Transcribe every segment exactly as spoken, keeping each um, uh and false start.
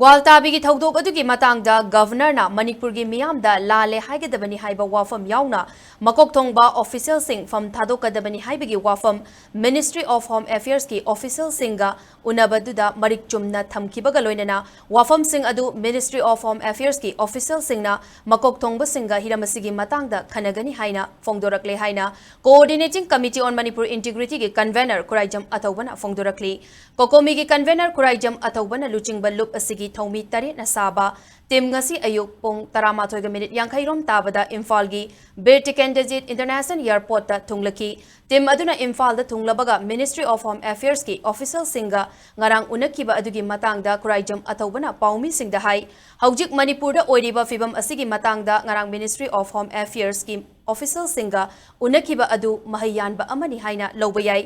ꯒ꯭ꯋꯥꯜꯇꯥꯕꯤꯒꯤ ꯊꯧꯗꯣꯛ ꯑꯗꯨꯒꯤ ꯃꯇꯥꯡꯗ ꯒꯚꯔꯅꯔꯅ ꯃꯅꯤꯄꯨꯔꯒꯤ ꯃꯤꯌꯥꯝꯗ ꯂꯥꯜꯂꯦ ꯍꯥꯏꯒꯗꯕꯅꯤ ꯍꯥꯏꯕ ꯋꯥꯐꯝ ꯌꯥꯎꯅ ꯃꯀꯣꯛ ꯊꯣꯡꯕ ꯑꯣꯐꯤꯁꯤꯌꯦꯜꯁꯤꯡ ꯐꯝ ꯊꯥꯗꯣꯛꯀꯗꯕꯅꯤ ꯍꯥꯏꯕꯒꯤ ꯋꯥꯐꯝ Ministry of Home Affairsꯀꯤ ꯑꯣꯐꯤꯁꯤꯌꯦꯜꯁꯤꯡꯒ ꯎꯅꯕꯗꯨꯗ ꯃꯔꯤꯛ ꯆꯨꯝꯅ ꯊꯝꯈꯤꯕꯒ ꯂꯣꯏꯅꯅ ꯋꯥꯐꯝꯁꯤꯡ ꯑꯗꯨ Ministry of Home Affairsꯀꯤ ꯑꯣꯐꯤꯁꯤꯌꯦꯜꯁꯤꯡꯅ ꯃꯀꯣꯛ ꯊꯣꯡꯕꯁꯤꯡꯒ ꯍꯤꯔꯝ ꯑꯁꯤꯒꯤ ꯃꯇꯥꯡꯗ ꯈꯟꯅꯒꯅꯤ ꯍꯥꯏꯅ ꯐꯣꯡꯗꯣꯔꯛꯂꯦ ꯍꯥꯏꯅ Coordinating Committee on Manipur Integrityꯒꯤ ꯀꯟꯚꯦꯅꯔ ꯈꯨꯔꯥꯏꯖꯝ ꯑꯊꯧꯕꯅ ꯐꯣꯡꯗꯣꯔꯛꯂꯤ꯫ ꯀꯣꯀꯣꯃꯤꯒꯤ ꯀꯟꯚꯦꯅꯔ ꯈꯨꯔꯥꯏꯖꯝ ꯑꯊꯧꯕꯅ ꯂꯨꯆꯤꯡꯕ ꯂꯨꯞ ꯑꯁꯤꯒꯤ ꯊꯧꯃꯤ ꯇꯔꯦꯠꯅ ꯁꯥꯕ ꯇꯤꯝ ꯉꯁꯤ ꯑꯌꯨꯛ ꯄꯨꯡ ꯇꯔꯥꯃꯥꯊꯣꯏꯒ ꯃꯤꯅꯤꯠ ꯌꯥꯡꯈꯩ ꯔꯣꯝ ꯇꯥꯕꯗ ꯏꯝꯐꯥꯜꯒꯤ ꯕꯤꯔ ꯇꯤꯀꯦꯟꯗ꯭ꯔꯖꯤꯠ ꯏꯟꯇꯔꯅꯦꯁꯅꯦꯜ ꯑꯦꯌꯔꯄꯣꯔꯠꯇ ꯊꯨꯡꯂꯈꯤ꯫ ꯇꯤꯝ ꯑꯗꯨꯅ ꯏꯝꯐꯥꯜꯗ ꯊꯨꯡꯂꯕꯒ Ministry of Home Affairsꯀꯤ ꯑꯣꯐꯤꯁꯤꯌꯦꯜꯁꯤꯡꯒ ꯉꯔꯥꯡ ꯎꯅꯈꯤꯕ ꯑꯗꯨꯒꯤ ꯃꯇꯥꯡꯗ ꯈꯨꯔꯥꯏꯖꯝ ꯑꯊꯧꯕꯅ ꯄꯥꯎꯃꯤꯁꯤꯡꯗ ꯍꯥꯏ꯫ ꯍꯧꯖꯤꯛ ꯃꯅꯤꯄꯨꯔꯗ ꯑꯣꯏꯔꯤꯕ ꯐꯤꯕꯝ ꯑꯁꯤꯒꯤ ꯃꯇꯥꯡꯗ ꯉꯔꯥꯡ Ministry of Home Affairsꯀꯤ ꯑꯣꯐꯤꯁꯤꯌꯦꯜꯁꯤꯡꯒ ꯎꯅꯈꯤꯕ ꯑꯗꯨ ꯃꯍꯩ ꯌꯥꯟꯕ ꯑꯃꯅꯤ ꯍꯥꯏꯅ ꯂꯧꯕ ꯌꯥꯏ꯫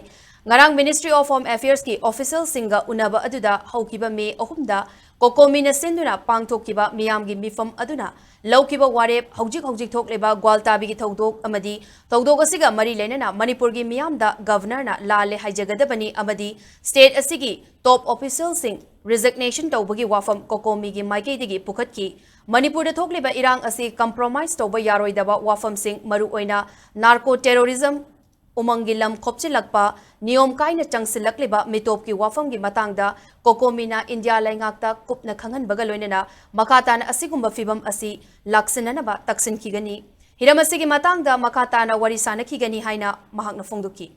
ꯉꯔꯥꯡ Ministry of Home Affairsꯀꯤ ꯑꯣꯐꯤꯁꯤꯌꯦꯜꯁꯤꯡꯒ ꯎꯅꯕ ꯑꯗꯨꯗ ꯍꯧꯈꯤꯕ ꯃꯦ ꯑꯍꯨꯝꯗ ꯀꯣꯀꯣꯃꯤꯅ ꯁꯤꯟꯗꯨꯅ ꯄꯥꯡꯊꯣꯛꯈꯤꯕ ꯃꯤꯌꯥꯝꯒꯤ ꯃꯤꯐꯝ ꯑꯗꯨꯅ ꯂꯧꯈꯤꯕ ꯋꯥꯔꯦꯞ, ꯍꯧꯖꯤꯛ ꯍꯧꯖꯤꯛ ꯊꯣꯛꯂꯤꯕ ꯒ꯭ꯋꯥꯜꯇꯥꯕꯤꯒꯤ ꯊꯧꯗꯣꯛ ꯑꯃꯗꯤ ꯊꯧꯗꯣꯛ ꯑꯁꯤꯒ ꯃꯔꯤ ꯂꯩꯅꯅ ꯃꯅꯤꯄꯨꯔꯒꯤ ꯃꯤꯌꯥꯝꯗ ꯒꯚꯔꯅꯔꯅ ꯂꯥꯜꯂꯦ ꯍꯥꯏꯖꯒꯗꯕꯅꯤ ꯑꯃꯗꯤ ꯁ꯭ꯇꯦꯠ ꯑꯁꯤꯒꯤ ꯇꯣꯞ ꯑꯣꯐꯤꯁꯤꯌꯦꯜꯁꯤꯡ ꯔꯤꯖꯤꯒꯅꯦꯁꯟ ꯇꯧꯕꯒꯤ ꯋꯥꯐꯝ ꯀꯣꯀꯣꯃꯤꯒꯤ ꯃꯥꯏꯀꯩꯗꯒꯤ ꯄꯨꯈꯠꯈꯤ꯫ ꯃꯅꯤꯄꯨꯔꯗ ꯊꯣꯛꯂꯤꯕ ꯏꯔꯥꯡ ꯑꯁꯤ ꯀꯝꯄ꯭ꯔꯣꯃꯥꯏꯖ ꯇꯧꯕ ꯌꯥꯔꯣꯏꯗꯕ ꯋꯥꯐꯝꯁꯤꯡ, ꯃꯔꯨꯑꯣꯏꯅ ꯅꯥꯔꯀꯣ ꯇꯦꯔꯣꯔꯤꯖꯝ, ꯎꯃꯪꯒꯤ ꯂꯝ ꯈꯣꯞꯆꯤꯜꯂꯛꯄ, ꯅꯤꯌꯣꯝ ꯀꯥꯏꯅ ꯆꯪꯁꯤꯜꯂꯛꯂꯤꯕ ꯃꯤꯇꯣꯞꯀꯤ ꯋꯥꯐꯝꯒꯤ ꯃꯇꯥꯡꯗ ꯀꯣꯀꯣꯃꯤꯅ ꯏꯟꯗꯤꯌꯥ ꯂꯩꯉꯥꯛꯇ ꯀꯨꯞꯅ ꯈꯪꯍꯟꯕꯒ ꯂꯣꯏꯅꯅ ꯃꯈꯥ ꯇꯥꯅ ꯑꯁꯤꯒꯨꯝꯕ ꯐꯤꯚꯝ ꯑꯁꯤ ꯂꯥꯛꯁꯤꯟꯅꯅꯕ ꯇꯛꯁꯤꯟꯈꯤꯒꯅꯤ꯫ ꯍꯤꯔꯝ ꯑꯁꯤꯒꯤ ꯃꯇꯥꯡꯗ ꯃꯈꯥ ꯇꯥꯅ ꯋꯥꯔꯤ ꯁꯥꯅꯈꯤꯒꯅꯤ ꯍꯥꯏꯅ ꯃꯍꯥꯛꯅ ꯐꯣꯡꯗꯣꯛꯈꯤ꯫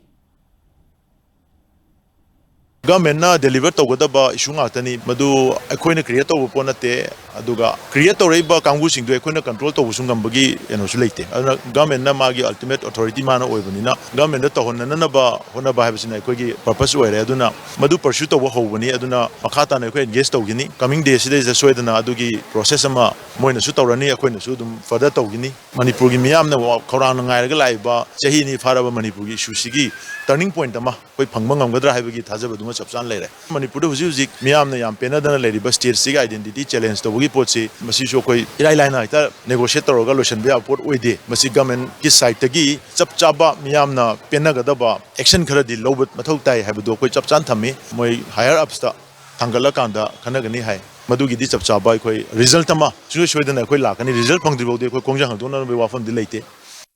ꯒꯚꯔꯟꯃꯦꯟꯠꯅ ꯗꯦꯂꯤꯚꯔ ꯇꯧꯒꯗꯕ ꯏꯁꯨ ꯉꯥꯛꯇꯅꯤ꯫ ꯃꯗꯨ ꯑꯩꯈꯣꯏꯅ ꯀ꯭ꯔꯤꯌꯦꯠ ꯇꯧꯕ ꯄꯣꯠ ꯅꯠꯇꯦ꯫ ꯑꯗꯨꯒ ꯀ꯭ꯔꯤꯌꯦꯠ ꯇꯧꯔꯛꯏꯕ ꯀꯥꯡꯕꯨꯁꯤꯡꯗꯨ ꯑꯩꯈꯣꯏꯅ ꯀꯟꯇ꯭ꯔꯣꯜ ꯇꯧꯕꯁꯨ ꯉꯝꯕꯒꯤ ꯀꯩꯅꯣꯁꯨ ꯂꯩꯇꯦ꯫ ꯑꯗꯨꯅ ꯒꯚꯔꯟꯃꯦꯟꯠꯅ ꯃꯥꯒꯤ ꯑꯜꯇꯤꯃꯦꯠ ꯑꯣꯊꯣꯔꯤꯇꯤ ꯃꯥꯅ ꯑꯣꯏꯕꯅꯤꯅ ꯒꯚꯔꯟꯃꯦꯟꯠꯇ ꯇꯧꯍꯟꯅꯅꯕ ꯍꯣꯠꯅꯕ ꯍꯥꯏꯕꯁꯤꯅ ꯑꯩꯈꯣꯏꯒꯤ ꯄꯔꯄꯁ ꯑꯣꯏꯔꯦ꯫ ꯑꯗꯨꯅ ꯃꯗꯨ ꯄꯔꯁ꯭ꯌꯨ ꯇꯧꯕ ꯍꯧꯕꯅꯤ꯫ ꯑꯗꯨꯅ ꯃꯈꯥ ꯇꯥꯅ ꯑꯩꯈꯣꯏ ꯑꯦꯡꯒꯦꯖ ꯇꯧꯈꯤꯅꯤ꯫ ꯀꯃꯤꯡ ꯗꯦꯁꯤꯗꯩꯗ ꯁꯣꯏꯗꯅ ꯑꯗꯨꯒꯤ ꯄ꯭ꯔꯣꯁꯦꯁ ꯑꯃ ꯃꯣꯏꯅꯁꯨ ꯇꯧꯔꯅꯤ, ꯑꯩꯈꯣꯏꯅꯁꯨ ꯑꯗꯨꯝ ꯐꯔꯗꯔ ꯇꯧꯈꯤꯅꯤ꯫ ꯃꯅꯤꯄꯨꯔꯒꯤ ꯃꯤꯌꯥꯝꯅ ꯋꯥ-, ꯈꯧꯔꯥꯡꯅ ꯉꯥꯏꯔꯒ ꯂꯥꯛꯏꯕ ꯆꯍꯤ ꯑꯅꯤ ꯐꯥꯔꯕ ꯃꯅꯤꯄꯨꯔꯒꯤ ꯏꯁꯨꯁꯤꯒꯤ ꯇꯔꯅꯤꯡ ꯄꯣꯏꯟꯠ ꯑꯃ ꯑꯩꯈꯣꯏ ꯐꯪꯕ ꯉꯝꯒꯗ꯭ꯔꯥ ꯍꯥꯏꯕꯒꯤ ꯊꯥꯖꯕꯗꯨꯃ ꯆꯞ ꯆꯥꯅ ꯂꯩꯔꯦ꯫ ꯃꯅꯤꯄꯨꯔꯗ ꯍꯧꯖꯤꯛ ꯍꯧꯖꯤꯛ ꯃꯤꯌꯥꯝꯅ ꯌꯥꯝ ꯄꯦꯟꯅꯗꯅ ꯂꯩꯔꯤꯕ ꯁ꯭ꯇꯦꯠꯁꯤꯒꯤ ꯑꯥꯏꯗꯦꯟꯇꯤꯇꯤ ꯆꯦꯂꯦꯟꯖ ꯇꯧꯕꯒꯤ ꯄꯣꯠꯁꯤ, ꯃꯁꯤꯁꯨ ꯑꯩꯈꯣꯏ ꯏꯔꯥꯏ ꯂꯥꯏꯅ ꯍꯦꯛꯇ ꯅꯦꯒꯣꯁꯤꯌꯦꯠ ꯇꯧꯔꯒ ꯂꯣꯏꯁꯤꯟꯕ ꯌꯥꯕ ꯄꯣꯠ ꯑꯣꯏꯗꯦ꯫ ꯃꯁꯤ ꯒꯚꯔꯟꯃꯦꯟꯠꯀꯤ ꯁꯥꯏꯠꯇꯒꯤ ꯆꯞ ꯆꯥꯕ ꯃꯤꯌꯥꯝꯅ ꯄꯦꯟꯅꯒꯗꯕ ꯑꯦꯛꯁꯟ ꯈꯔꯗꯤ ꯂꯧꯕ ꯃꯊꯧ ꯇꯥꯏ ꯍꯥꯏꯕꯗꯨ ꯑꯩꯈꯣꯏ ꯆꯞ ꯆꯥꯅ ꯊꯝꯃꯤ꯫ ꯃꯣꯏ ꯍꯥꯌꯔ ꯑꯞꯁꯇ ꯊꯥꯡꯒꯠꯂꯀꯥꯟꯗ ꯈꯟꯅꯒꯅꯤ ꯍꯥꯏ꯫ ꯃꯗꯨꯒꯤꯗꯤ ꯆꯞ ꯆꯥꯕ ꯑꯩꯈꯣꯏ ꯔꯤꯖꯜꯠ ꯑꯃ ꯁꯨꯡꯁꯣꯏ ꯁꯣꯏꯗꯅ ꯑꯩꯈꯣꯏ ꯂꯥꯛꯀꯅꯤ꯫ ꯔꯤꯖꯜꯠ ꯐꯪꯗ꯭ꯔꯤꯐꯥꯎꯗꯤ ꯑꯩꯈꯣꯏ ꯈꯣꯡꯖꯪ ꯍꯥꯡꯗꯣꯛꯅꯕꯒꯤ ꯋꯥꯐꯝꯗꯤ ꯂꯩꯇꯦ꯫